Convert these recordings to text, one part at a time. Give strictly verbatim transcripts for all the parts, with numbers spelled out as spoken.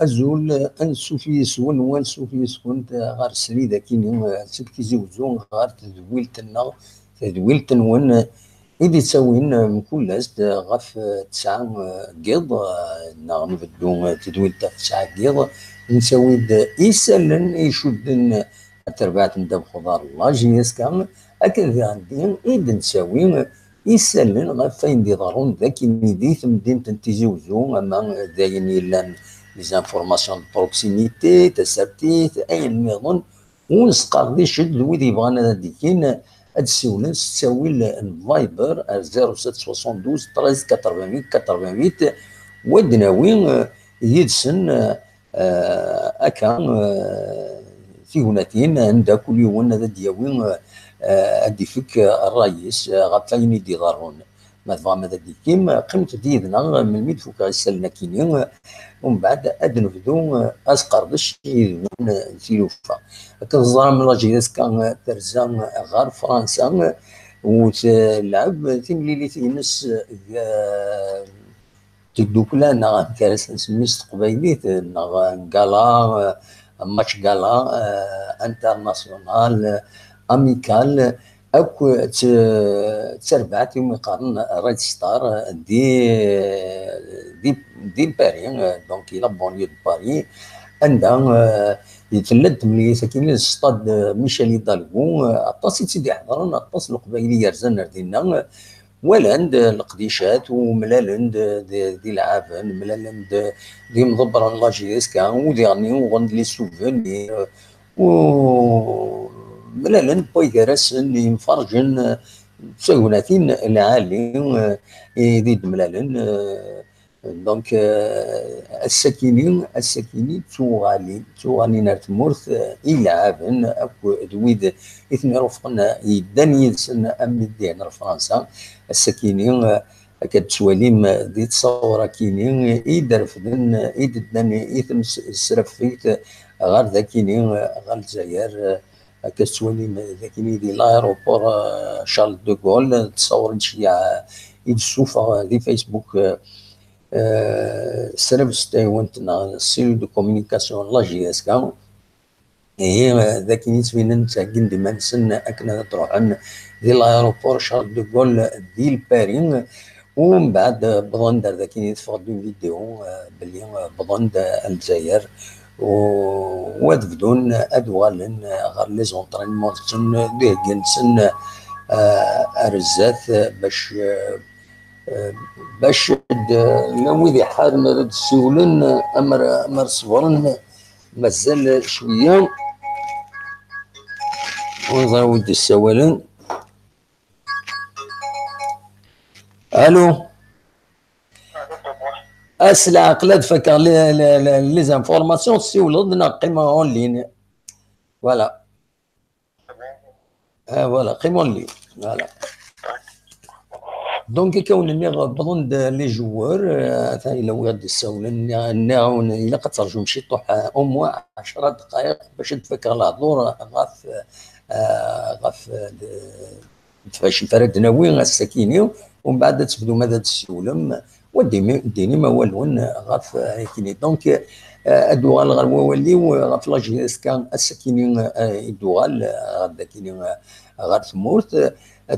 Azul, ansuf yis-wen, u ansuf yis-kent ɣer srid akini, seg Tizi Uzzu ɣer tedwilt-nneɣ, tedwilt-nwen, i d-ittawin mkul ass ɣef tesɛa n yiḍ, neɣ nbeddu tedwilt ɣef tesɛa n yiḍ, nettawi-d isallen icudden at terbaɛt n ddabex uḍar, la J S K, akken diɣen i d-nettawi isallen ɣef wayen d-iḍerrun d akini di temdint n Tizi Uzzu, ama d ayen yellan les informations de proximité, tasertit, ayen nniḍen, u nesqerdic-d d wid yebɣan ad d-ikin, ad d-siwlen s ttawil n Viber ar zéro sept soixante-douze treize quatre-vingt-huit quatre-vingt-huit, u ad d-nawi, eh, yid-sen, eh, eh, akka, eh, tignatin, anda kul yiwen ad d-yawi, eh, ad d-ifek ṛṛay-is, eh, ɣef wayen i d-iḍerrun. Ma tebɣam ad d-ikim, qqimet-d yid-neɣ melmi d-fukeɣ isallen akini, umbeɛd ad nebdu asqerdec yid-wen n tilufa. Akken teẓram, la J S K terza ɣer Fransa, u telɛeb timlilit-ines deg tiddukla, neɣ amek ara s-nsemmi s teqbaylit, neɣ gala, match gala, international, amical, akk d t-, d tarbaɛt iwumi qqaren Red Star di, di, di Paris, donc i la banlieue de Paris, anda, eh, tella-d temlilit akkin s stade Michel Hidalgo, eh, aṭas i tt-id-iḥeḍren, aṭas n Leqbayel i yerzan ar dinna, walan-d leqdicat u mlalen-d d, d ileɛɛaben, mlalen-d d imḍebbren n la J S K, u diɣen uɣen-d les souvenirs, u mlalen-d wway gar-asen imferrǧen, d tagnatin lɛali, eh, i d-mlalen, eh, donc, eh, ass-akini, ass-akini d tuɣalin, d tuɣalin ar tmurt, eh, ileɛɛaben akk d wid i ten-irufqen, yeddan yid-sen am mi d-dihen ar Fransa. Ass-akini, eh, akka d-tettwalim di tṣawra-kini i d-refden, i d-ddan i tmesrafegt ɣer dakini, ɣer Lezzayer, akka tettwalim dakini di l'aéroport, eh, Charles de Gaulle, ttṣawren ceyyeɛ i d-ssufeɣ di Facebook, eh, eh, sref s taywant neɣ cellule de communication n la J S K. Ihi, eh, d akken i ttbinen ttheggin-d iman-nsen akken ad d-ruḥen di l'aéroport Charles de Gaulle di Lpari, u mbeɛd, eh, wwḍen-d ar dakin i teffeɣ-d une vidéo, eh, belli, eh, wwḍen-d, eh, ar Lezzayer, u, u ad bdun ad uɣalen, eh, ɣer les entraînements-nsen, d iheggi-nsen, eh, ar zdat, eh, bac, eh, eh, bac d, eh, llan wid iḥaren ara d-ssiwlen, eh, amer, amer ṣebren, Mazal cwiya. Ur ẓriɣ wi d-issawalen. Allô? A s leɛqel ad fakeɣ les, les, les, les informations, ssiwleḍ neɣ qqimeɣ en ligne. Voilà. Ah, voilà, qqimeɣ en ligne. Voilà. Donc, akka wen-nniɣ, wwḍen-d les joueurs, euh, atan yella wi ɣ-d-issawlen, nniɣ, nniɣ-awen, ilaq ad terjum ciṭuḥ, euh, au moins ɛecra dqayeq bac ad d-fakeɣ lehdur ɣef, euh, ɣef, euh, d-, d-, acu ara d-nawi ass-akini, umbeɛd ad tebdum ad d-tessiwlem, wa d-imi-, d-inim awal-nwen ɣef, euh, ayakini. Donc, euh, ad uɣaleɣ ɣer wawal-iw, euh, ɣef la J S K ass-akini, euh, i d-uɣal, euh, ɣer dakini, euh, ɣer tmurt.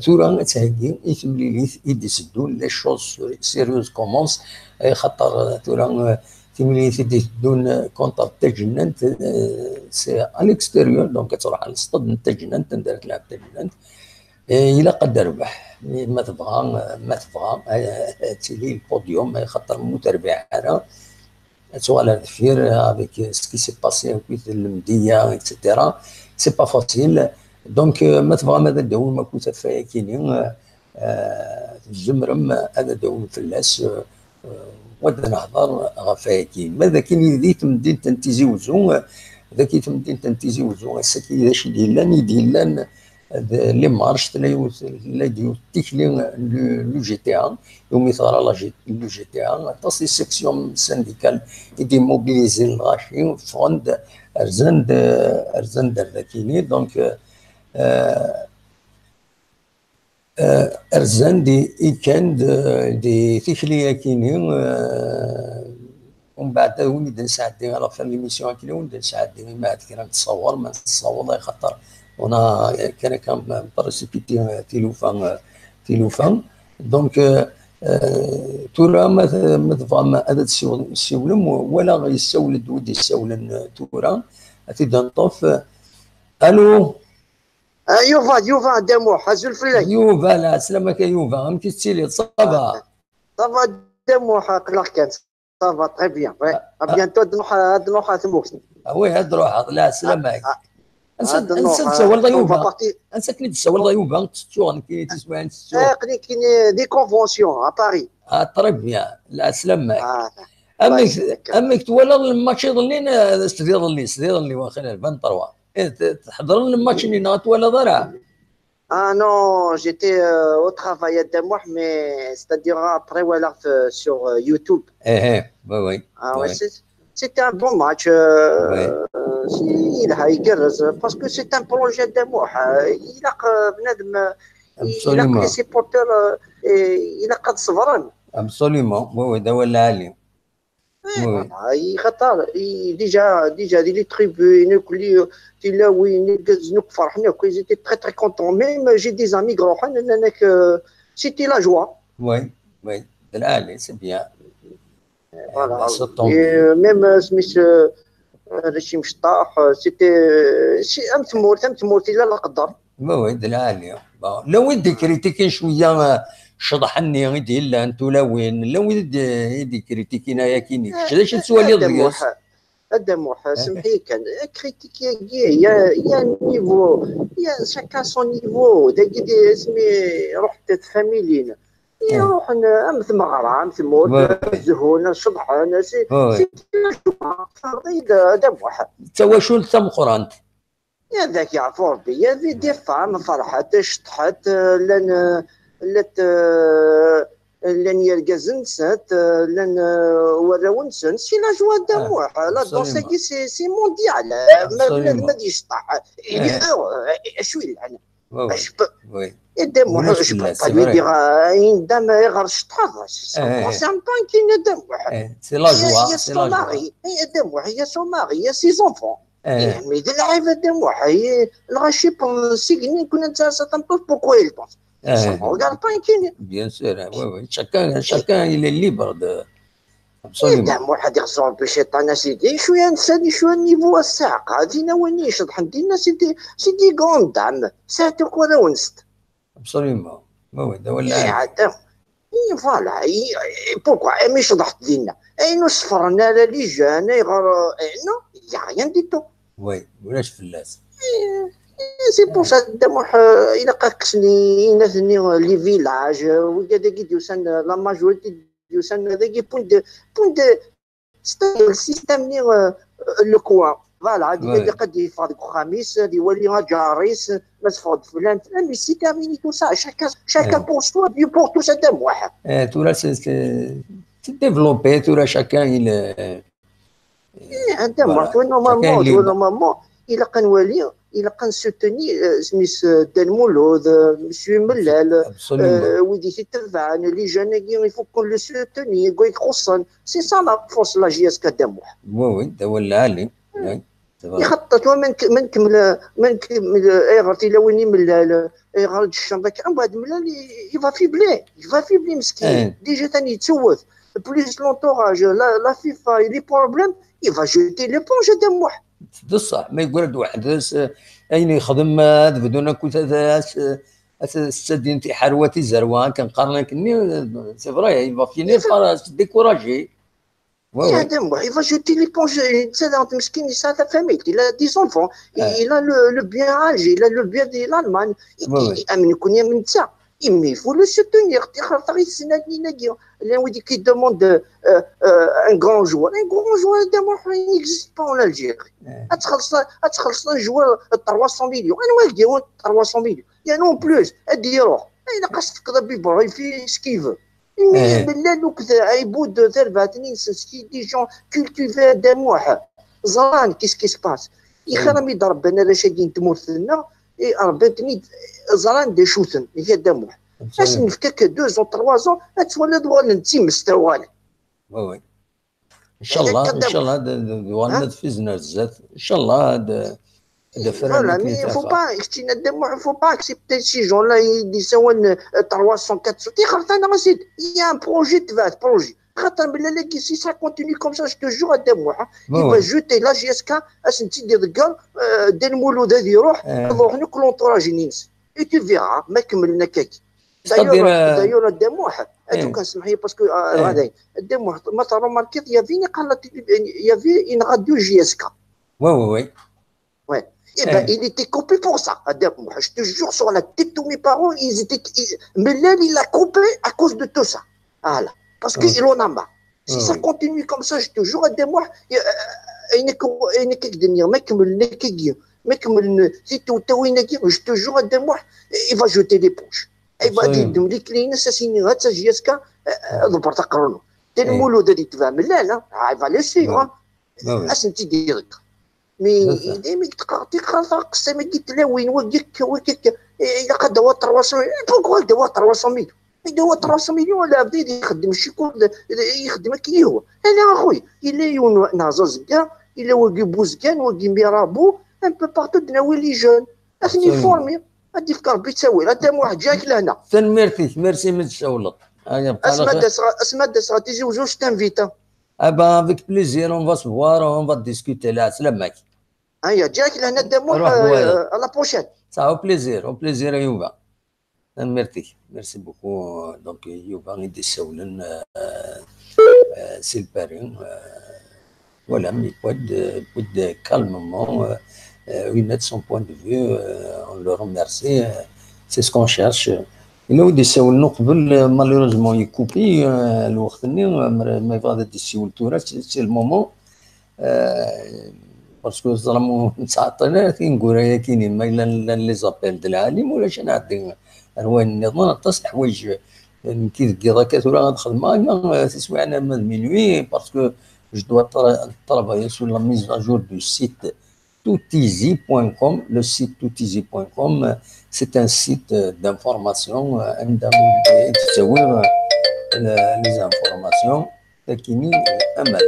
Tura ad theggi i temlilit i d-iteddun, les choses sérieuses commencent, eh, xaṭer, eh, tura, eh, timlilit i d-iteddun, eh, contre Tajennant, eh, c'est à l'extérieur, donc ad truḥ ɣer sṭad n Tajennant, anda ara tleɛb Tajennant. Eh, ilaq ad d-terbeḥ, ma tebɣa, ma tebɣa, eh, ad tili le podium, eh, xaṭer ma ur terbiḥ ara, ad tuɣal ar deffir, avec ce qui s'est passé akkit Lemdiya, et cetera. C'est pas facile. Donc, euh, ma tebɣam ad d-tawim akkit ɣef wayakini, euh, euh, tzemrem ad d-tawim fell-as, euh, euh, u ad nehḍer ɣef wayakini. Ma d akin di temdint n Tizi Uzzu, euh, dagi temdint n Tizi Uzzu, ass-agi d acu i d-yellan, i d-yellan, d les marches, tella yiwet, tella-d yiwet tikli n le, le G T A, iwumi teɣra la G-, le G T A, aṭas des sections syndicales i d-immobilisent lɣaci, ffɣen-d, rzan-d, rzan-d ar dakini, donc, euh, euh, rzan-d i, i kan d, di tikli-yakini, euh, umbeɛd win i d-nesɛeddi, alors faire l'émission akli, win i d-nesɛeddi, imbeɛd kra n ttṣawer, ma nessaweḍ, axaṭer on a kan akka précipité, euh, tilufa, euh, tilufa. Donc, euh, euh, tura ma t-, ma tebɣam ad tessiwlem, walaɣ yessawel-d wid yessawlen, euh, tura, ad t-id-neṭṭef. Allô? Ah, Yuba, Yuba, Dda Muḥ, azul fell-ak. Yuba, lɛeslama-k a Yuba, amek i tettiliḍ? Ça va? Ça va, Dda Muḥ, aql-aɣ kan. Ça va, très bien. Ouais. Ah, à bientôt, ad nruḥ, ad nruḥ ɣer tmurt. Ah oui, ad truḥeḍ, lɛeslama-k. Ah, ah. Ansa, ad nruḥ, ansa d-tsawaleḍ a Yuba? Ansa akken i d-tsawaleḍ a Yuba? Tettuɣ nekkini tiswiɛin tettuɣ. Eh, aql-i nekkini di convention à Paris. Ah, très bien, lɛeslama-k. Ah, amek, amek twalaḍ lmatch iḍelli, eh, s-, d iḍelli, s-, d iḍelli, waxila, le vingt-trois. Eh, t-, tḥeḍreḍ lmatch-nni neɣ ur twalaḍ ara? Ah non, j'étais, euh, au travail à Dda Muḥ, mais c'est-à-dire après, voilà, euh, sur, euh, YouTube. Eh, eh, oui, oui. Ah ouais, c'est, c'était un bon match. Euh, c'est, il a, il a, parce que c'est un projet à Dda Muḥ. Euh, il a, euh, بنادم, euh, il a, les supporters, euh, et il a, absolument. Oui, oui, d awal lɛali. Oui, voilà. Xaṭer, déjà, déjà, di les tribunes, akk tilawin, irgazen akk ferḥen akk, ils étaient très, très contents. Même, j'ai des amis qui ruḥen, nnan-ak, euh, c'était la joie. Oui, oui, d lɛali, c'est bien. Voilà. Et, euh, même, euh, Smith, euh, euh, Rachim Chtar, euh, c'était, euh, c'est, am tmurt, am tmurt, il a la qadar. Oui, oui, d lɛali. Bon, llan wid d-ikritikin cwiya, eh, ccḍeḥ-nni i d-yellan, tulawin, llan wid i d-, i d-ikritikin ayakini. Kečč d acu tettwaliḍ deg-s? A Dda Muḥ, semmeḥ-iyi kan. Kritik-agi, il y a, il y a un niveau, il y a chacun son niveau. Dagi di asmi ruḥent tfamilin. Ruḥen am tmeɣra, am tmurt, zhun, ceḍḥen, c'est, c'est, a Dda Muḥ. D tawacult tameqqrant. Ad ak-yeɛfu Rebbi, il y avait des femmes, ferḥent, ceṭṭḥent, euh, llan, euh, llant, euh, llan yergazen-nsent, euh, llan, euh, warraw-nsent, c'est la joie a Dda Muḥ. La danse-agi, c'est, c'est mondial. Ma bnadem ad yecṭeḥ, il est heureux. Acu yellan? A Dda Muḥ, je peux pas lui dire, euh, une dame, ayɣer tceṭṭḥeḍ? Ça ne concerne pas nekkini, a Dda Muḥ. C'est la joie, c'est son mari. A Dda Muḥ, il y a son mari, il y a ses enfants. Eh, mais d lɛib a Dda Muḥ, eh, lɣaci n sigi-nni, nekkni nettɛassa tameṭṭut, pourquoi il danse? Ça ne regarde pas nekkini. Bien sûr, oui, oui. Chacun, chacun, il est libre de, absolument. A Dda Muḥ, ad iɣzu Rebbi cciṭan, a sidi. Cwiya nsan, cwiya niveau a ssiɛqa. Dinna win i iceḍḥen dinna, c'est des, c'est des grandes dames. Sɛant akk warraw-nsent. Absolument. Oui, oui, d awal lɛali. Eh, a Dda Muḥ. Et voilà, et, et pourquoi? Imi ceḍḥet dinna. Ayen ur sefren ara les jeunes, ayɣer, eh, non, il y a rien du tout. Oui, ulac fell-as. Et, et c'est pour ça, a Dda Muḥ, euh, ilaq ad kksen i, inat-nni, euh, les villages, euh, wigad-agi d-yusan, euh, la majorité d-yusan, euh, dagi, point de, point de, c'est-à-dire le système-nni, euh, euh, le coin. Voilà, ad, ouais, ilaq ad yeffeɣ deg uxxam-is, ad iwali aǧar-is, ma teffeɣ-d flan, flan, mais c'est terminé tout ça. Chacun, chacun, ouais, pour soi, Dieu pour tous, a Dda Muḥ. Eh, tura, c'est, c'est, c'est développé, tura, chacun, il, euh, eh, a Dda Muḥ, voilà, tura, normalement, chacun est libre. Tura, normalement, ilaq ad nwali, ilaq ad nsoutenir, euh, smis, euh, Dda Lmulud, euh, Monsieur Mellal, absolument, euh, wid i t-itebbɛen, les jeunes-agi, il faut qu'on le soutenir, deg wayen ixuṣṣen. C'est ça la force, la J S K, a Dda Muḥ. Oui, oui, d awal lɛali. Oui, c'est vrai. Ixaṭṭet, wa ma nk-, ma nkemmel, ma nkemmel, ayɣer tilawin i Mellal, ayɣer ad d-ccen akka, mbeɛd Mellal, il, il va faiblir, il va faiblir, meskin. Eh. Déjà, atan yettewwet. Plus l'entourage, la, la FIFA, et les problèmes, il va jeter l'éponge, a Dda Muḥ. D ṣṣeḥ, ma yeggra-d weḥd-s, eh, ayen yexdem, eh, ad bdun akk ad, ad, ad s-ttadin tiḥerwa tizerwa, akken qqaren akkenni, eh, c'est vrai, il va finir par se décourager. Ouais, ouais. A Dda Muḥ, il va jeter l'éponge, netta d meskin, yesɛa tafamilt, il a des enfants, il, il a le, le bien à Alger, il a le bien de l'Allemagne. Ouais, ouais. Am nekkni, am netta. Mais il faut le soutenir. Tixerteɣ i tesnanin-agi. Llan wid qui demandent euh, euh, un grand joueur. Un grand joueur, d'abord, il n'existe pas en Algérie. Ad txellṣeḍ, ad txellṣeḍ un joueur de trois cents millions. Anwa i k-d-yewwin trois cents millions? Il y en a en plus. Ad d-iruḥ. Ilaq ad s-tefkeḍ à Bibarri fi ce qu'il veut. Imi llan akked Ɛibud tarbaɛt-nni-nsen, c'est des gens cultivés, Dda Muḥ. Ẓran qu'est-ce qui se passe. Ixir mi d-rebban arrac-agi n tmurt-nneɣ, i rebban-ten-id, ẓran d acu-ten, iga Dda Muḥ. Ad sen-nefk akka deux ans, trois ans, ad twaliḍ uɣalen d timest, uɣalen. Oui, oui. Inchallah, inchallah, d uɣalen ad fizen ar zdat. Inchallah, ad Voilà, mais il faut pas, keččina Dda Muḥ, il faut pas accepter ces gens-là, ils disent trois cents, quatre cents. Tixerteḍ-aneɣ a sidi, il y a un projet, tebɛet projet. Xaṭer mlal-agi, si ça continue comme ça, je te jure, a Dda Muḥ, il va jeter la J S K, ad sen-tt-id-iḍegger, Dda Lmulud ad iruḥ, ad ruḥen akk l'entourage-nni-ines. Et tu verras, ma kemmlen akkagi. D'ailleurs, a Dda Muḥ, ad tuk ad semḥ-iyi, parce que, a Dda Muḥ, ma tṛumarkiḍ, il y avait une radio J S K. Oui, oui, oui. Ouais. Eh ben, il était coupé pour ça, a Dda Muḥ. Je te jure, sur la tête de mes parents, ils étaient, ils, Melal, il l'a coupé à cause de tout ça. Voilà. Parce qu'il en a marre. Si ça continue comme ça, je te jure, a Dda Muḥ, ayen akka k-d-nniɣ, ma kemmlen akkagi, ma kemmlen tiṭ-iw, je te jure, a Dda Muḥ, il va jeter l'éponge. Il va dire, yeddem les clés-ines, ad s-yini, ha-tt-a J S K, ḍebber aqerru-nwen. Dda Lmulud ad yetbeɛ Melal, il va les suivre. Ad sen-tt-id-iḍegger. Mais daymi i k-d-qqareɣ, tixerteḍ aqessam-agi n tlawin, wagi akka, wagi akka, ilaq ad d-tawiḍ trois cents millions. Pourquoi ad d-tawiḍ trois cents millions? Ad d-tawiḍ trois cents millions, lɛebd ad ixeddem ccikul, ixeddem akken yehwa. Ala a xuy, yella yiwen n Ɛẓaẓegga, yella wagi Buzgan, wagi Mirabeau, un peu partout ad d-nawi les jeunes. Ad ten-iformi, ad d-ifk Rebbi ttawil. A Dda Muḥ, ǧǧiɣ-ak lehna. Tanemmirt-ik, merci mi d-tsawleḍ. Asma d-aseɣ a Tizi Wezzu, je t'invite. Ah ben, avec plaisir, on va se voir, on va discuter. Lɛeslama-k. Aya, ǧǧiɣ-ak lehna a Dda Muḥ, à la prochaine. Ça, au plaisir, au plaisir a Yuba. Tanemmirt-ik. Merci beaucoup. Donc, Yuba i d-issawlen, euh, euh, si Lpari. Euh, voilà, mais il peut, euh, peut calmement, euh, euh, émettre son point de vue, euh, on le remercie. Euh, c'est ce qu'on cherche. Yella wi d-issawlen uqbel, euh, malheureusement, yekkupi, euh, lweqt-nni, euh, ma, ma yebɣa ad d-issiwel tura, c'est, c'est le moment. Euh, parce que ẓram ur nettɛeṭṭil ara tineggura-yakini, ma yella llan les appels d lɛali, ma ulac ad nɛeddi ar wayen nniḍen, aṭas n leḥwayeǧ, euh, nekki deg yiḍ akka tura ad xedmeɣ, ama, euh, tiswiɛin arma d minuit, parce que je dois tra-, travailler sur la mise à jour du site toutizi point com. Le site toutizi point com, euh, c'est un site, euh, d'information, euh, anda i tettawi, euh, les informations. Takini, amal.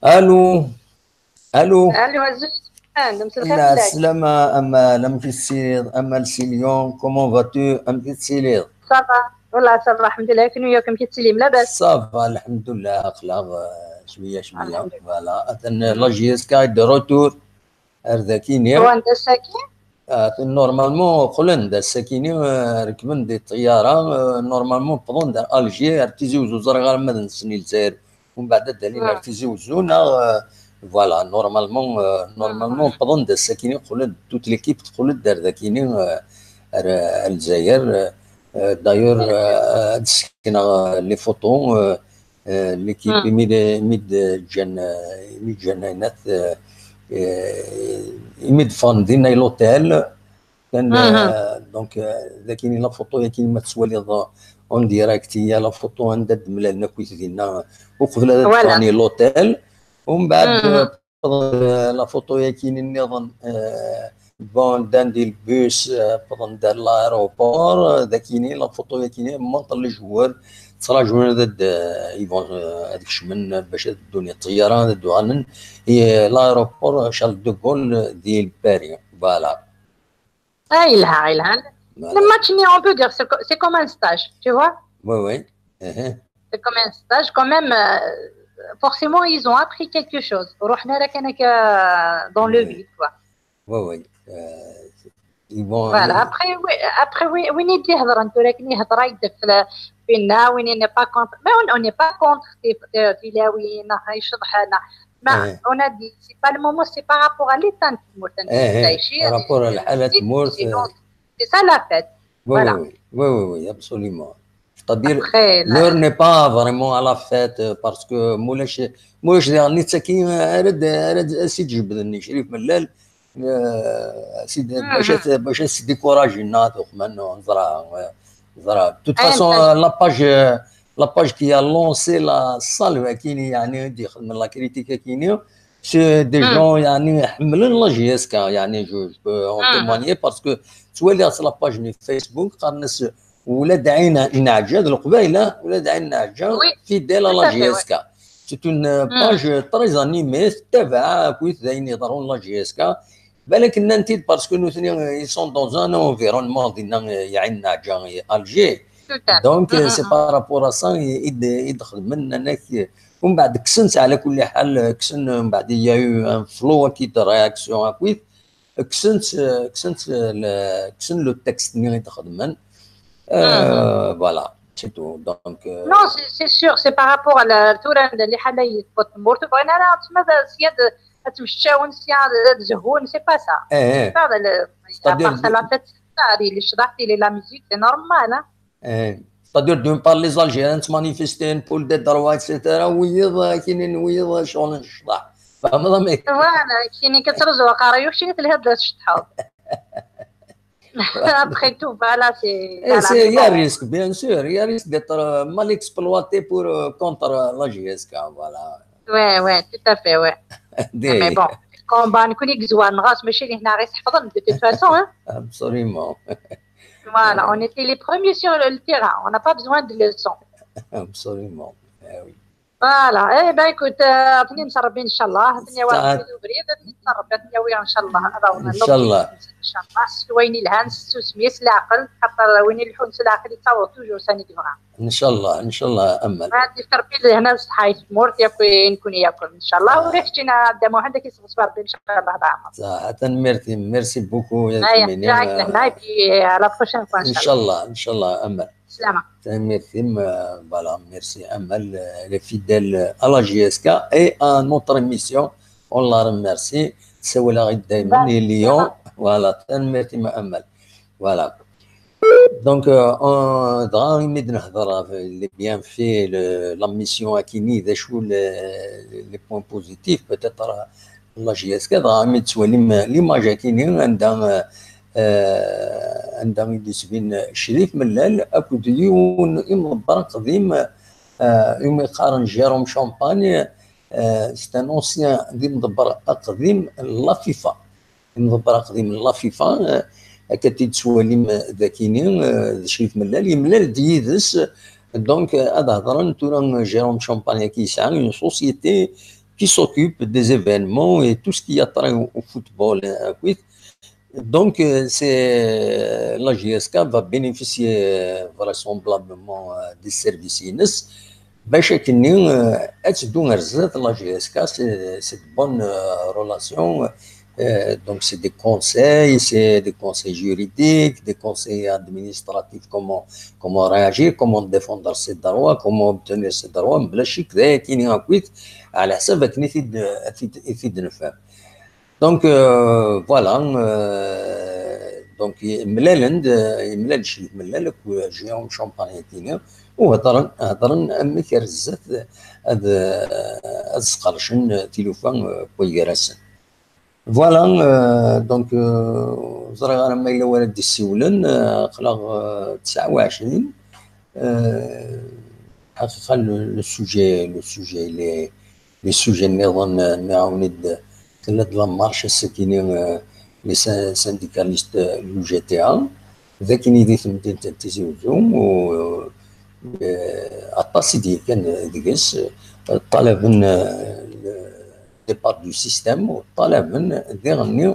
Allô. Allô. Allô, Aziz. Lɛeslama, amal, amek i tettiliḍ? Amal si Lyon, comment vas-tu? Amek i tettiliḍ? Ça va. Wallah, ça va, الحمد لله. Kunwi yakk, amek i tettiliḍ? Labas? Ça va, الحمد لله, aql-aɣ, euh, cwiya, cwiya. Voilà. Atan, euh, la J S K est de retour. Ar dakini. Wan d ass-agi? Ah, normalement, qqlen-d ass-akini, euh, rekben di ṭṭyara, euh, normalement, wwḍen-d ar Alger, ar Tizi Wezzu, ẓriɣ arma d nessen i Lezzayer, umbeɛd ad d-alin ar Tizi Wezzu, neɣ, euh, voilà, normalement, euh, normalement, wwḍen-d ass-akini, qqlen-d, toute l'équipe teqqel-d ar dakini, euh, ar, ar Lezzayer, euh, euh, d'ailleurs, euh, ad d-sekneɣ, euh, les photos, euh, Euh, l'équipe imi d-, imi d-ǧǧan, euh, imi d-ǧǧan ayennat, euh, euh, imi d-ffɣen dinna i l'hôtel, kan, euh, donc, euh, dakini la photo-yakini ma tettwaliḍ en direct, il y a la photo anda d-mlalen akkit dinna, uqbel ad d-ffɣen i l'hôtel, umbeɛd, euh, wwḍen, euh, la photo-yakini nniḍen, euh, bon, ddan di lbus, euh, wwḍen-d ar l'aéroport, euh, dakini, la photo-yakini, montre les joueurs, ttraǧun ad, euh, ils vont, euh, ad kecmen, euh, bac ad ddun i ṭṭyara, ad d-uɣalen i, euh, l'aéroport Charles de Gaulle, euh, di Paris. Voilà. Ah, yelha, yelha. Voilà. Le match-nni, on peut dire, c'est co-, c'est comme un stage, tu vois. Oui, oui. Uh-huh. C'est comme un stage, quand même, euh, forcément, ils ont appris quelque chose. Ruḥen ara kan akka dans le vide, quoi. Oui, oui. Euh, ils vont Voilà. Après, oui, après, oui, win i d-ihedren tura akken ihedra-d ɣef la-, winna, win i n'est pas contre. Mais on, on n'est pas contre ti-, ti-, tilawin, neɣ iceḍḥen, neɣ, mais on a dit, c'est pas le moment, c'est par rapport à l'état n tmurt n Lezzayer. Par rapport à lḥala n tmurt. C'est ça la fête. Oui, Voilà. Oui, oui, oui, oui, oui, absolument. C'est-à-dire, Après, là, l'heure n'est pas vraiment à la fête euh, parce que ma ulac, ma ulac diɣen netta-agi ara d- ara d- ad s-id-jebden Crif Mellal, euh, ad s-id- bac ad bac ad s-décourager neɣ ad uxman, neẓra, euh, neẓra. De toute Ah, façon, ça, euh, la page, euh, la page qui a lancé la salle, euh, akini, yani, i d-ixedmen la critique akini, c'est des gens, yani, ḥemmlen la J S K, yani, je, je peux en témoigner parce que ttwaliɣ la page n Facebook, qqaren-as Ula d Ɛin Naɛǧa, d Leqbayel, ah, Ula d Ɛin Naɛǧa, Oui, fidèle à tout la à fait, ouais. J S K. C'est une euh, page euh, très animée, tettabaɛ akk d ayen iḍerrun la J S K. Balak nnan-t-id parce que nutni, euh, ils sont dans un environnement dinna, euh, Ɛin Naɛǧa, euh, Alger. Tout à fait. Donc, euh, c'est par rapport à ça i i d- i d-xedmen, nnan-ak, euh, umbeɛd kksen-tt, ɛla kulli ḥal, euh, kksen, umbeɛd il y a eu un flot akid de réactions akk. Kksen-tt, euh, kksen-tt, euh, le- kksen le texte-nni i d-xedmen. Euh, Voilà, c'est tout. Donc, euh, Non, c'est c'est sûr, c'est par rapport à la tura n liḥala i tewweḍ tmurt, ur bɣin ara tma sya ad tmecčawen, sya ad zehhun, c'est pas ça. eh, eh. C'est pas le- C'est-à-dire à part ça, la fête, c'est ça, les lecḍaḥ, les la musique, c'est normal, hein. Eh, c'est-à-dire, d'une part, les Algériens se manifestaient pour des droits, et cetera. Wiyiḍ, akini n wiyiḍ, ccɣel n ccḍeḥ. Tfehmeḍ amek? Voilà, kini كترزو قرايو شنو تلهد تشطحوا. Après tout, voilà, c'est Eh, c'est- il y a risque, bien sûr. Il y a risque d'être euh, mal exploité pour euh, contre euh, la J S K. Voilà. Ouais, ouais, tout à fait, ouais. Des- Mais bon, combat نكون يكزوان غاس ماشي اللي هنا غير تحفظن de toute façon, hein. Absolument. Voilà, on était les premiers sur le terrain, on n'a pas besoin de leçons. Absolument. Eh oui. Voilà, eh ben écoute, euh, عطني نصربي ان شاء الله، عطني واحد صح. في البريد، نصربي، عطني ويا ان شاء الله، هذا هو إن شاء الله. ان شاء الله، سوين الهان سوسميس العقل، خاطر وين يلحون العقل يتصور toujours ثاني ديما. إن شاء الله، إن شاء الله أمل. هذه تربي لهنا صحاي تمورت ياكل نكون ياكل ان شاء الله، وريح جينا عبد محمد كيسبق صباح ان شاء الله هذا عمر. صح، تنميرتي، merci beaucoup يا هاي ثمينة. يعيش لهنا، puis à la prochaine fois ان إن شاء شاء الله. الله، إن شاء الله أمل. سلامة. تنميرتي، euh, voilà, merci أمل, euh, les fidèles à la J S K et à notre émission, on la remercie. Sawla دايما Bah, les lions. Voilà, تنميرتي أمل. Voilà. Donc, euh, on, dɣa imi d-nehḍer les bienfaits, le, la mission akini, d acu les, les points positifs, peut-être, euh, la J S K, dɣa imi d-tettwalim l'image akini, anda, euh, euh, anda i d-yettbin Crif Mellal akked yiwen imḍebber aqdim, euh, umi qqaren Jérôme Champagne, euh, c'est un ancien d imḍebber aqdim n la FIFA. Imḍebber aqdim n la FIFA, euh, akka t-id-tettwalim, euh, d akini, euh, d Crif Mellal, yemlal-d yid-s, donc, euh, ad hedren tura, euh, Jérôme Champagne-agi yesɛa une société qui s'occupe des événements et tout ce qui a trait au, au football, euh, akkit. Donc, euh, c'est, la J S K va bénéficier, euh, vraisemblablement, euh, des services-ines. Bac akkenni, euh, ad teddu ar zdat, la J S K, c'est, c'est de bonnes, euh, relations. Euh, donc, c'est des conseils, c'est des conseils juridiques, des conseils administratifs, comment, comment réagir, comment défendre ses droits, comment obtenir ses droits. Mebla ccek, d ayakini akkit, ɛla ḥsab akken i t-id, i t-id, i t-id-nefhem. Donc, euh, voilà, euh, donc, mlalen-d, mlal Crif Mellal akked Jérôme Champagne-agi, u hedren, hedren amek ar zdat ad, ad sqercen tilufa, euh, n wagar-asen. Voilà, euh, donc, euh, ẓriɣ ara ma yella wara d-issiwlen, euh, aql-aɣ, euh, tesɛa u ɛecrin, euh, ḥaqiqa, le, le sujet, le sujet, les, les sujets nniḍen, euh, nniɣ-awen-id, tella-d la marche ass-agi-nni, euh, les syn-, syndicalistes, euh, l'U G T A, d akini di temdint n Tizi Uzzu, u, euh, aṭas i d-yekkan deg-s, euh, ṭalaben, euh, le départ du système, u ṭalaben diɣenni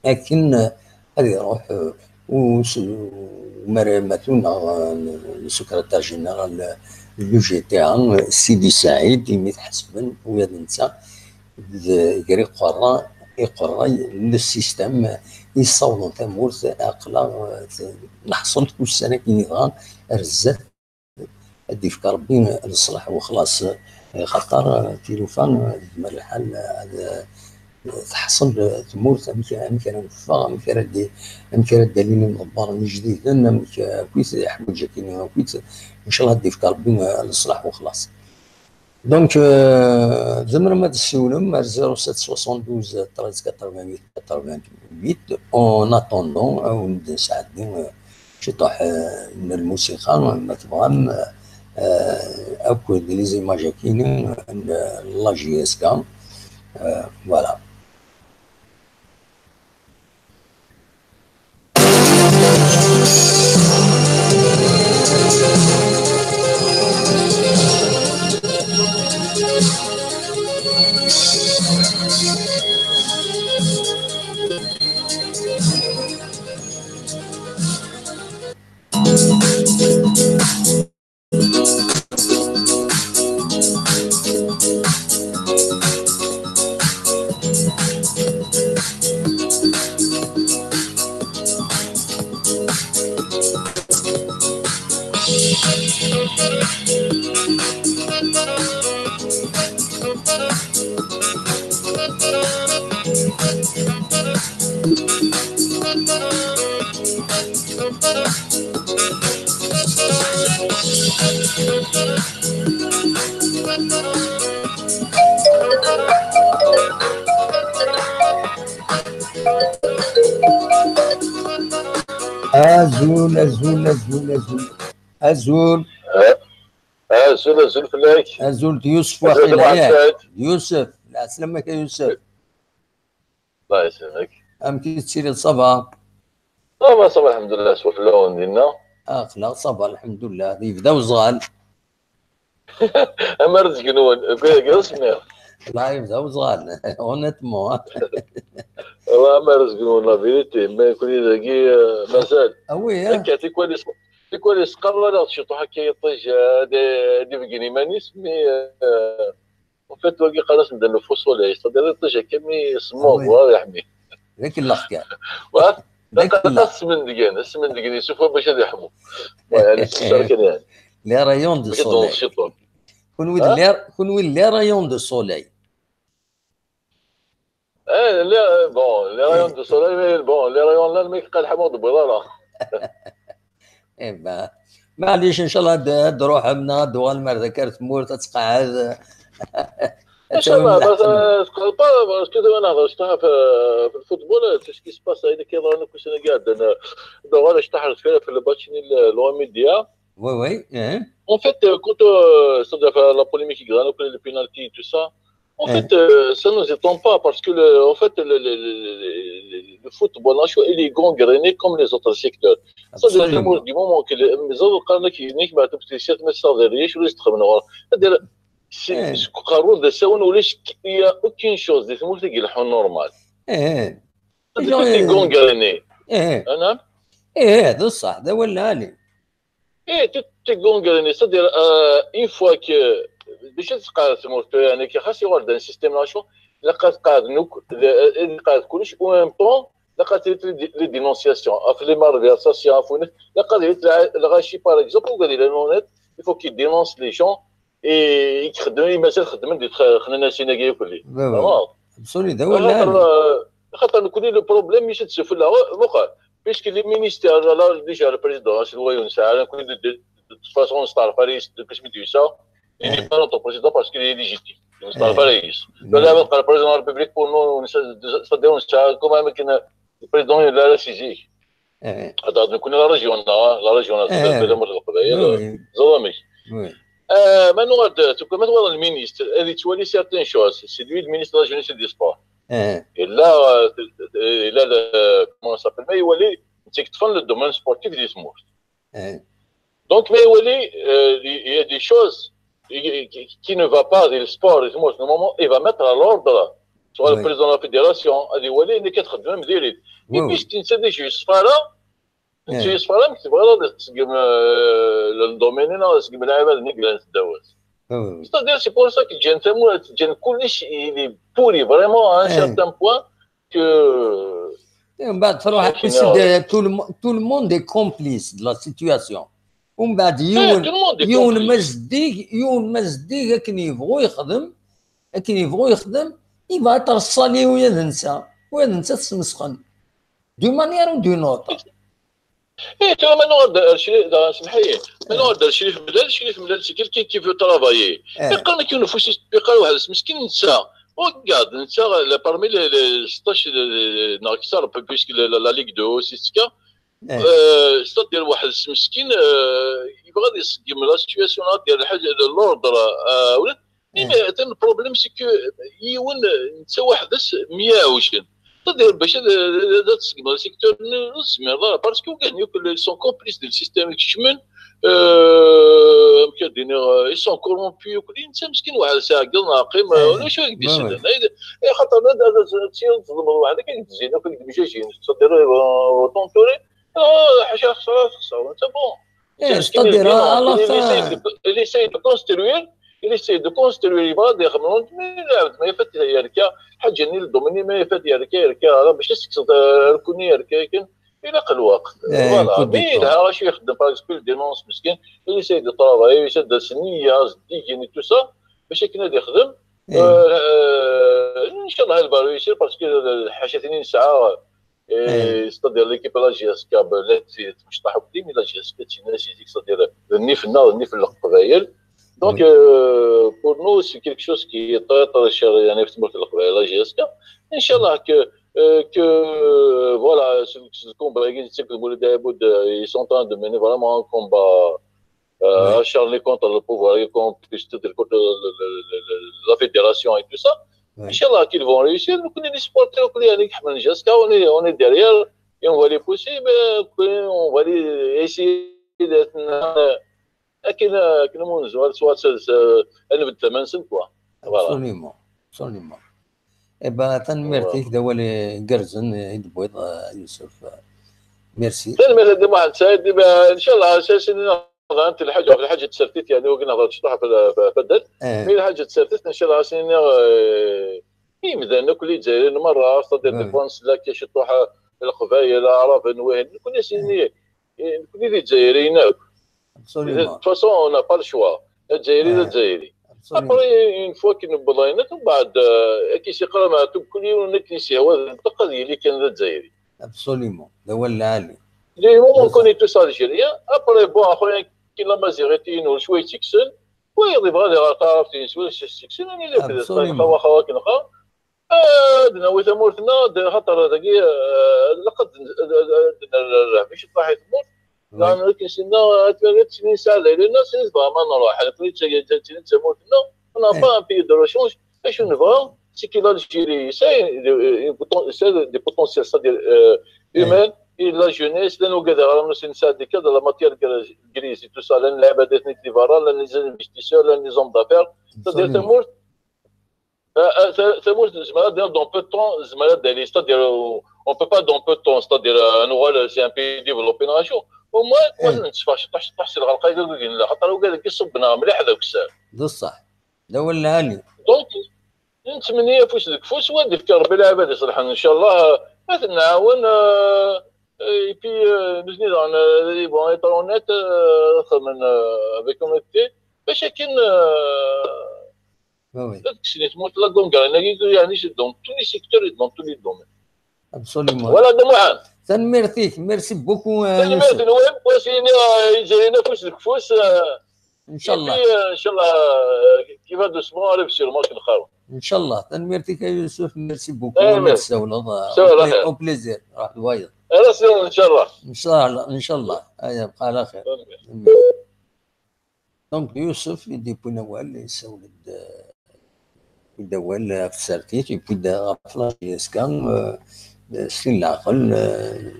akken ad iruḥ, euh, us-, umar-, matu neɣ, euh, le secrétaire général n l'U G T A, euh, Sidi Saïd, imi t-ḥesben ula d netta d gar iqerra-, iqerray n le système, yessawḍen tamurt, aql-aɣ, euh, t-, neḥṣel-d ussan akken yebɣa ar zdat, ad d-yefk Rebbi leṣlaḥ u xlaṣ, xaṭer, euh, tilufa, euh, yezmer lḥal, euh, ad, euh, teḥṣel tmurt, amek, amek ara neffeɣ, amek ara d-, amek ara d-alin imḍebbaren ijdiden, amek, akkit ḥwaǧ akkin, akkit, ncallah ad d-ifk Rebbi, eh, leṣlaḥ u xlaṣ. Donc, euh, tzemrem ad tessiwlem ar zéro sept soixante-douze treize quatre-vingt-huit quatre-vingt-huit. En attendant, ad wen-d-nesɛeddi, euh, ciṭuḥ, euh, n lmusiqa, ma tebɣam, euh, akked les images akkin, euh, n la J S K. Euh, voilà. Azul, azul, azul, azul. Azul. Azul, azul fell-ak. Azul d Yusef. Azul Waqila, tabaɛt yak. Saɛid. D Yusef. Lɛeslama-k a Yusef. Allah yesselmek. Amek i tettiliḍ, ça va? Ça va, ça va, lḥemdullah, swaswa fell-awen dinna. Aql-aɣ ça va, lḥemdullah, yebda uzɣal. Amar deg-nwen, deg, deg usemmiḍ. Wallahi yebda uzɣal, honnêtement. Wallahi amar deg-nwen, la vérité, ma nekkni dagi, euh, mazal. Ah oui, hein? Akka, tikwal is-, tikwal isqerr ara ciṭuḥ akka yiṭij, euh, ad, ad ibeggen iman-is, mais, euh, En fait, wagi qqaren-as-d le faux soleil, c'est-à-dire iṭij akka mi semmeḍ, ah oui, ur yeḥmi. D akellex kan. Wa? D akellex. Asmendgen, asmendgen, yessufeɣ bac ad yeḥmu. Wa, yani, c'est ça kan, yani. Les rayons de soleil. Bac ad d-tewweḍ ciṭuḥ. Kunwi d les, kunwi d les rayons de soleil. Eh, les, bon, les rayons de soleil, mais bon, les rayons-nni, mi yeqqal ḥamu ur d-tewwiḍ ara. Eh ben, maɛlic, ncallah ad, ad d-truḥem neɣ ad d-tuɣalem ar dagi ar tmurt, ad tqeɛɛed. Ncallah, ma tqeɛɛed pas, parce que dɣa nehder cṭaḥ ɣef, ɣef lfutbol, tout ce qui se passe, ayen akka yeḍran akk ussan-agi iɛeddan, d uɣal cṭaḥ ar deffir ɣef lmatch-nni n l'O M D A. Oui, oui, eh. En fait, euh, quand, euh, c'est-à-dire, euh, la polémique i yeḍran akk, les pénaltys, tout ça, en fait, euh, ça nous étonne pas parce que le, en fait, le, le, le, le, le, le football national, il est gangréné comme les autres secteurs. C'est-à-dire, absolument, du moment que le, les autres, quand il y a une équipe, tu sais, mais ça, derrière, je reste comme, c'est-à-dire, c'est, eh, c'est, il y a aucune chose, des mots, c'est normal. Eh, eh. C'est-à-dire, tout est gangréné. Eh. Hein, hein? Eh, c'est ça, c'est vrai. Eh, tout est gangréné. C'est-à-dire, euh, une fois que, déjà, c'est-à-dire, il y a un système national, la carte card, nous, la carte, en même temps, la carte, les, les dénonciations, les malversations, la carte, le rachis, par exemple, il faut qu'il dénonce les gens, et il crée des, il met ça, il met des, il met ça, il met ça. Absolument. خاطر، خاطر نكون le problème ماشي تسفل لا، واخا. Puisque les ministères, là, là, déjà, le président, c'est le royaume, ça, de toute façon, c'est le Faris, de plus de ça, il n'est pas notre président parce qu'il est légitime. C'est le Faris. Là, le président de la République, pour nous, ça, ça dénonce ça, quand même, que le président, il a la saisie. Donc, on a la région, la région, la région, la région, oui, oui. Euh, maintenant, tu peux mettre le ministre, il dit, tu vois, certaines choses, c'est lui le ministre de la Jeunesse et des Sports. Et là, euh, et là, le, comment ça s'appelle, mais il voulait, c'est que tu fais le domaine sportif des sports. Donc, mais il voulait, euh, il y a des choses qui, qui, qui ne va pas dans le sport, et moi, normalement, il va mettre à l'ordre, soit le président de la fédération, il dit, il voulait, il est quatre de même, il dit, mais puisqu'il s'est dit, je suis pas là, c'est vrai, c'est vrai, c'est que, euh, le domaine, non, c'est que, c'est-à-dire, c'est pour ça que Gentleman, Gen Coolish, il est pourri vraiment à un certain point que, et on va faire, tout le mo-, tout le monde est complice de la situation. ومن بعد يون، tout le monde est complice. يون مزديق، يون مزديق، akken yebɣu yexdem، akken yebɣu yexdem، Il va être salé ula d netta, ula d netta tesmesxen. D'une manière ou d'une autre. Eh, tura ma nuɣal-d ar Crif, da, semḥ-iyi, ma nuɣal-d ar Crif Mlal, Crif Mlal c'est quelqu'un qui veut travailler. Yeqqar nekk yiwen ufus yeqqar weḥd-s meskin netta. Regarde, netta la parmi les, les stage neɣ kter, puisque la, la, la Ligue deux aussi tettka. C'est-à-dire weḥd-s meskin, yebɣa ad iṣeggem la situation, ad d-yerr l'ordre, ula Mais le problème, c'est que yiwen netta weḥd-s myaɛucen. C'est-à-dire, bac ad tseggmeḍ secteur-nni, ur tezmireḍ ara, parce que ugaden yakk ils sont complices du système, kecmen, amek ad d-iniɣ, ils sont corrompus yakk, netta meskin weḥd-s iɛeggeḍ neɣ qqim, ulac win i k-d-isellen. Axaṭer ad tedduḍ weḥd-k, ad k-d-zzin akk, ad k-d-mjajin, c'est-à-dire, tonturé, ḥaca xesra, xesra, netta bon. C'est-à-dire, il essaye de construire, il essaye de construire, yebɣa ad ixdem, mais lɛebd ma ifat yerka, ḥaǧa-nni le domaine ma ifat yerka, yerka, ala, bac ad tekkseḍ rrku-nni yerka akken, ilaq lweqt. Voilà. Mais yelha acu ixeddem, par exemple, il dénonce meskin, il essaye de travailler, il essaye de s-nniya, zeddigen et tout ça, bac akken ad ixdem. Inchallah, elle va réussir, parce que lḥaca-tini nesɛa, c'est-à-dire l'équipe la J S K, la tmecṭaḥ akk, mais la J S K d tin-nni, c'est-à-dire d nnif-nneɣ, d nnif n Leqbayel. Donc, pour nous, c'est quelque chose qui est très, très cher, yani, ɣef tmurt n Leqbayel, la J S K. Inchallah que, que, voilà, ce combat, ils sont en train de mener vraiment un combat acharné contre le pouvoir et contre, contre la fédération et tout ça. Inchallah qu'ils vont réussir. Nous, on est supporters, on est, on est derrière et on va les pousser, mais on va les essayer d'être. Voilà. Absolument, absolument. Eh ben, tanemmirt-ik, d awal igerrzen i d-tewwiḍ, Yusuf. Merci. Tanemmirt a Dda Muḥend Saɛid. Inchallah, ɣant lḥaǧa, ɣef lḥaǧa n tsertit, yani, wagi nehḍer ciṭuḥ ɣef addal. Mi lḥaǧa n tsertit, ncallah, ad s-nini i yimdanen akk, Izzayriyen merra, c'est-à-dire des fois nesla akka ciṭuḥ, Leqbayel, Aɛraben, wihin, nekkni ad s-nini, nekkni d Izzayriyen akk. De toute façon, on n'a pas le choix. Azzayri d Azzayri. Après, une fois qu'il nous bḍayna, mbeɛd, ad k-isiqra meɛtub kul yiwen akken i s-yehwa, d ṭṭaq ad yili kan d Azzayri. Absolument. D awal lɛali. Du moment qu'on est tous Algériens, après, bon, axuya, kien la Maziɣit-inu, cwi yetteksen, wayeḍ yebɣa ad iɣer taɛrabt-ines, wa yetteksen, ad nili akked xawa, xawa akken xa. Ad nawi tamurt-nneɣ, xaṭer dagi, ilaq ad nerr rrehba ciṭṭaḥ i tmurt. Neɣ akken s-nenna, ad ttinin nesɛa d ayla-nneɣ, srid bɣa ma nruḥ. Nekkni d tamurt-nneɣ, on n'a pas un pays de rechange. Acu nebɣa, c'est que l'Algérie, c'est des potentiels, c'est-à-dire humains, et la jeunesse, llan wigad iɣran, aussi nesɛa des cadres de la matière grise et tout ça, llan lɛibad-nni di berra, llan les investisseurs, llan les hommes d'affaires, c'est-à-dire tamurt, tamurt nezmer ad d-nini dans peu de temps, nezmer ad d-tali, c'est-à-dire on peut pas dans peu de temps, c'est-à-dire ad nuɣal c'est un pays développé neɣ acu. Au moins, ad netteffeɣ ciṭṭaḥ ciṭṭaḥ si lɣelq-agi deg nella, xaṭer wigad-agi ṣubben-aɣ mliḥ d akessar. D ṣṣeḥ. D awal lɛali. Donc, nettmenni afus deg ufus, wa d-ifka Rebbi lɛibad iṣelḥen, ncallah, ad ten-nɛawen, et puis, nutni daɣen, bon, être honnête, xedmen avec honnêteté, bac akken ad kksen i tmurt la gangrène-agi, yani, c'est dans tous les secteurs et dans tous les domaines. Absolument. Voilà, Dda Muḥend. Tanemmirt-ik, merci beaucoup, Yusuf. Tanemmirt-nwen, wa s-nini, Izzayriyen afus deg ufus. Inchallah. Et puis, inchallah, qui va doucement arrive sûrement, akken xaṭer. Inchallah. Tanemmirt-ik a Yusuf, merci beaucoup. Merci. Au plaisir. Inchallah. Inchallah. Aya, bqa ɛla xir. Donc, Yusuf i d-yewwin awal, yessawel-d, euh, yewwi-d awal ɣef tsertit, yewwi-d ɣef la J S K, euh, euh, s tin n leɛqel, euh,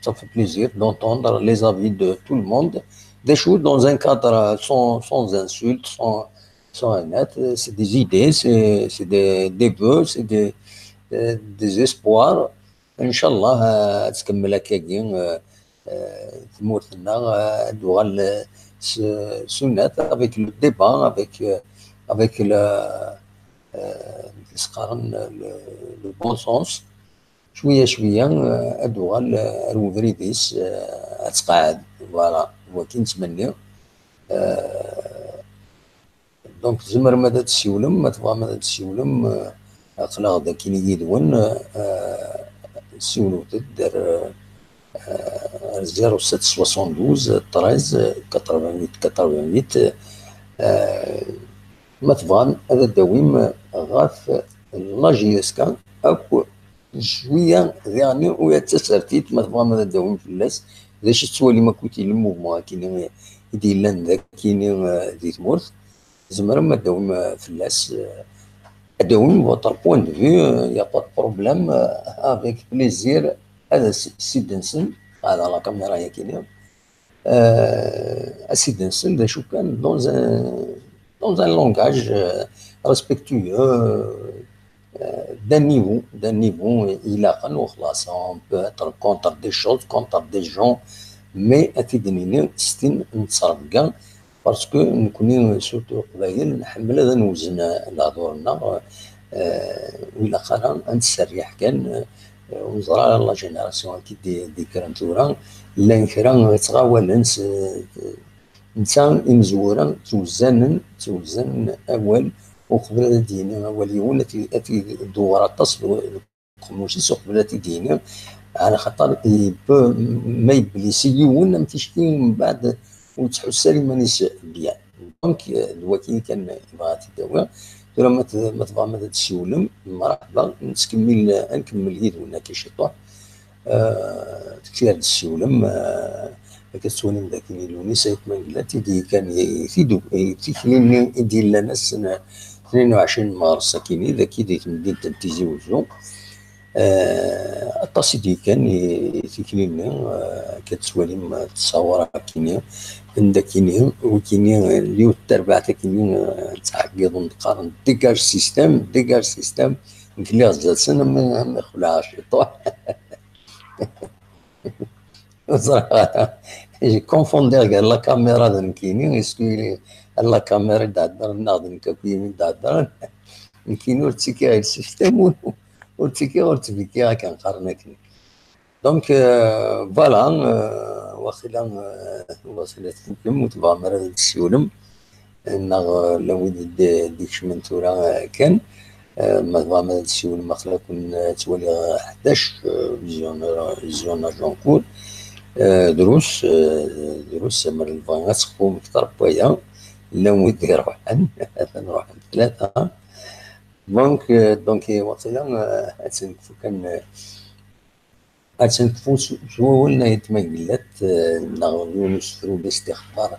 ça fait plaisir d'entendre les avis de tout le monde. Des choses dans un cadre, euh, sans, sans insulte, sans, sans rien, euh, c'est des idées, c'est, c'est des, des vœux, c'est des, euh, des espoirs. Inchallah, euh, ad tkemmel akkagi, euh, euh, tmurt-nneɣ, euh, ad tuɣal, euh, s-, sunat, avec le débat, avec, euh, avec le, euh, s-qqaren, le, le bon sens. Cwiya, cwiya, euh, ad tuɣal, euh, ar ubrid-is, euh, ad tqeɛɛed. Voilà, wakin ttmenni. Euh, Donc, tzemrem ad d-tessiwlem, ma tebɣam ad d-tessiwlem, euh, aql-aɣ dagi yid-wen, eh, siwlet-d ar, eh, ar zéro sept soixante-douze treize quatre-vingt-huit quatre-vingt-huit, eh, ma tebɣam ad d-tawim ɣef la J S K akk cwiya diɣen, u tasertit ma tebɣam ad d-tawim fell-as, d acu tettwalim akkit i le mouvement akini i d-yellan d akini, eh, di tmurt, tzemrem ad d-tawim, eh, fell-as, eh, ad d-tawim votre point de vue, eh, y a pas de problème, eh, avec plaisir, ad as-, s-id-nsen, ala la caméra yakini, eh, ad s-id-nsen d acu kan dans un, dans un langage, eh, respectueux, eh, d'un niveau, d'un niveau ilaqen, u xlas, on peut être contre des choses, contre des gens, mais ad t-id-nini s tin n ttrebga, parce que nekni, surtout Leqbayel, nḥemmel ad nwezzen lehdur-nneɣ, eh, ur ilaq ara ad nserriḥ kan, eh, ur neẓra ara la génération-agi d-, d-yekkren tura, llan kra ttɣawalen s, netta imezwura ttwezzanen, ttwezzanen awal uqbel ad d-yini awal yiwen, ad t-, ad t-idewwer aṭas deg uqemmuc-is uqbel ad t-id-yini, ɛla xaṭer yebbi-, ma yeblis i yiwen am ticki, mbeɛd ur yettḥuss ara iman-is bien. Donc, d wakin kan yebɣa ad t-id-awi. Tura ma t-, ma tebɣam ad d-tessiwlem, mreḥba, nettkemmil, ad nkemmel yid-wen akka ciṭuḥ. Eh, tekki ad d-tessiwlem, eh, akka tettwalim d akken Lewnis Ayt Mengellat i d-yekkan, i, i, i tikli-nni i d-yellan ass n tnin u ɛecrin n Mars akkin, d akkin di temdint n Tizi Wezzu. Eh, aṭas i d-yekkan i, i tikli-nni, eh, akka tettwalim, eh, ttṣawar akkin, anda akkin, wikini, eh, yiwet tarbaɛt akkin, eh, ttɛeggiḍen qqaren dégage système, dégage système, nekk lliɣ zdat-sen am, am ixleɛ ciṭuḥ. Ur ẓriɣ ara. J'ai confondu la caméra d nekkini. Est-ce que la caméra i d-heddren neɣ d nekk akk yimi i d-heddren? Nekkini ur ttikiɣ i le système, ur, ur ttikiɣ, ur ttbekkiɣ akken qqaren akken. Donc, euh, voilà, euh, waqila, euh, waqila tfukem, ur tebɣam ara ad tessiwlem. Neɣ, eh, llan wid d-, d-ikecmen tura, eh, kan. Eh, ma tebɣam ad d-tessiwlem, aql-aken, eh, ttwaliɣ, eh, ḥdac, eh, visionnaire, visionnaire Jean-Claude. Eh, drus, eh, drus, ma lebɣi ad teqwem kter n waya. Llan wid iruḥen, atan ruḥen tlata. Donc, eh, donc, eh, waqila, eh, ad tt-nekfu kan, eh, Ad tt-nekfu s, s wawal n Ayt Mengellat, eh, neɣ yiwen usefru d istixbar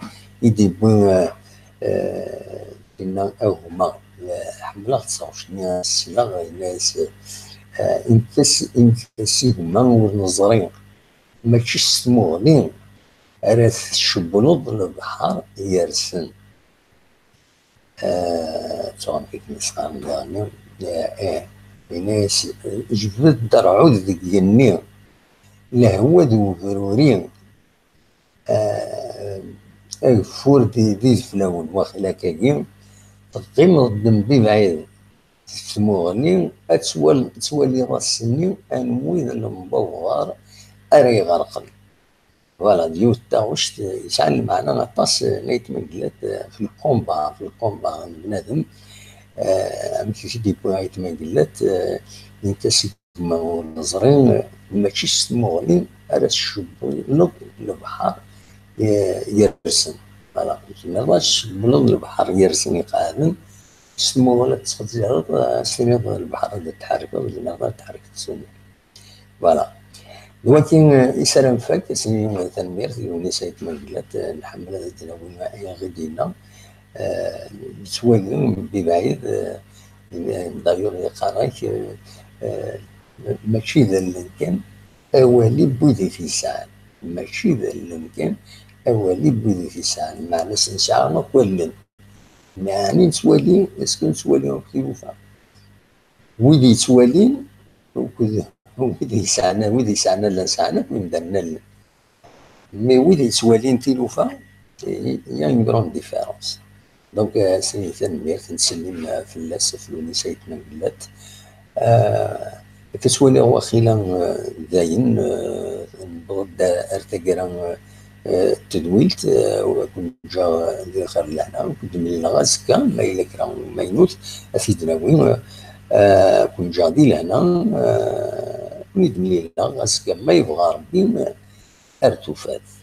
i d-yewwi, eh, eh, dinna agma. Eh, ḥemmleɣ taɣect-nni, ssneɣ, yenna-yas, eh, init-as, init-as i gma ur neẓri, mačči s tmuɣli ara tcewwleḍ lebḥer yersen. Eh, ttuɣ amek i ten-isqaren daɣen. Eh, eh. Yenna-yas, jbed-d rrɛud deg igenni, lehwa d ubruri, eh, ageffur d, d ideflawen, waxil akkagi, teqqimeḍ-d mebɛid s tmuɣli, ad twal-, ad twaliḍ ass-nni anwi d lembabeṛ ara iɣerqen. Voilà, d yiwet n taɣect, eh, yesɛan lmeɛna aṭas, eh, n Ayt Mengellat, eh, ɣef lkumba, ɣef lkumba n bnadem, eh, amek i t-id-yewwi Ayt Mengellat, eh, init-as i gma ur neẓri, eh, mačči s tmuɣli ara tcewwleḍ lebḥer, eh, yersen. Voilà, tzemreḍ ad tcewwleḍ lebḥer yersen iqeɛden, s tmuɣli ad tettxezzireḍ, eh, ad s-tiniḍ lebḥer ad d-tḥerkeḍ, tzemreḍ ad tḥerkeḍ s tmuɣli. Voilà. D waki, eh, i s ara nfak, ad s-nini tanemmirt i Lewnis Ayt Mengellat, eh, nḥemmel ad d-nawi ayen i d-yenna. Eh, nettwali mebɛid, eh, eh, d'ailleurs yeqqar-ak, eh, eh, mačči d allen kan, awal-i n wid i t-yesɛan. Mačči d allen kan, awal-i n wid i t-yesɛan. Meɛna s nesɛa akk allen. Meɛna nettwali, est-ce que nettwali akk tilufa? Wid yettwalin, akked wid yesɛan, wid yesɛan allen, sɛan akk imdanen allen. Mais wid yettwalin tilufa, il y a une grande différence. Donc, euh, s-nini tanemmirt, nettsellim, euh, fell-as, ɣef Lewnis Ayt Mengellat. Euh, akka ttwaliɣ waxila, euh, dayen, euh, newweḍ-d ar taggara, euh, eh, tedwilt, eh, ad ken-ǧǧeɣ di lxir d lehna, ad ken-d-mlileɣ azekka, ma yella kra n umaynut, ad t-id-nawi, eh, Eh, ad ken-ǧǧeɣ di lehna, eh, mi d-mlileɣ, azekka ma yebɣa Rebbi, ar tufat.